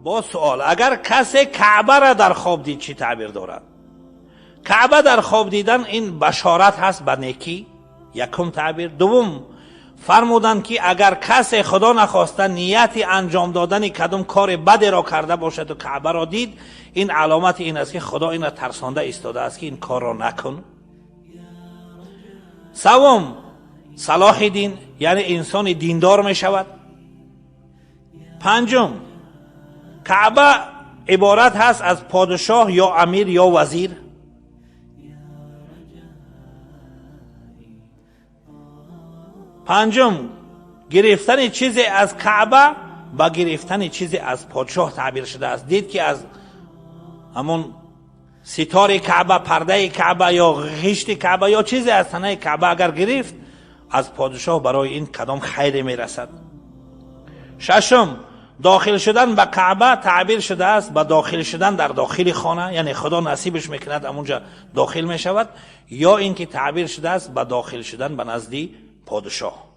Боз суол: агар касе Каъбаро дар хоб дид, чӣ таъбир дорад? Каъба дар хоб дидан ин башорат ҳаст ба некӣ, якум таъбир. Дуввум, фармуданд, ки агар касе, худо нахоста, нияти анҷом додани кадом кори бадеро карда бошаду Каъбаро дид, ин аломати ин аст, ки Худо инро тарсонда истодааст, ки ин корро накун. Саввум, салоҳи дин, яъне инсони диндор мешавад. Панҷум, Каъба иборат ҳаст аз подшоҳ ё амир ё вазир. Панҷум, гирифтани чизе аз Каъба ба гирифтани чизе аз подшоҳ таъбир шудааст. Дид, ки аз ҳамон ситори Каъба, пардаи Каъба ё ғишти Каъба ё чизе аз танаи Каъба агар гирифт, аз подшоҳ барои ин кадом хайре мерасад. Шашум, дохил шудан ба Каъба таъбир шудааст ба дохил шудан дар дохили хона, яъне Худо насибаш мекунад, ҳамунҷа дохил мешавад, ё ин ки таъбир шудааст ба дохил шудан ба назди подшоҳ.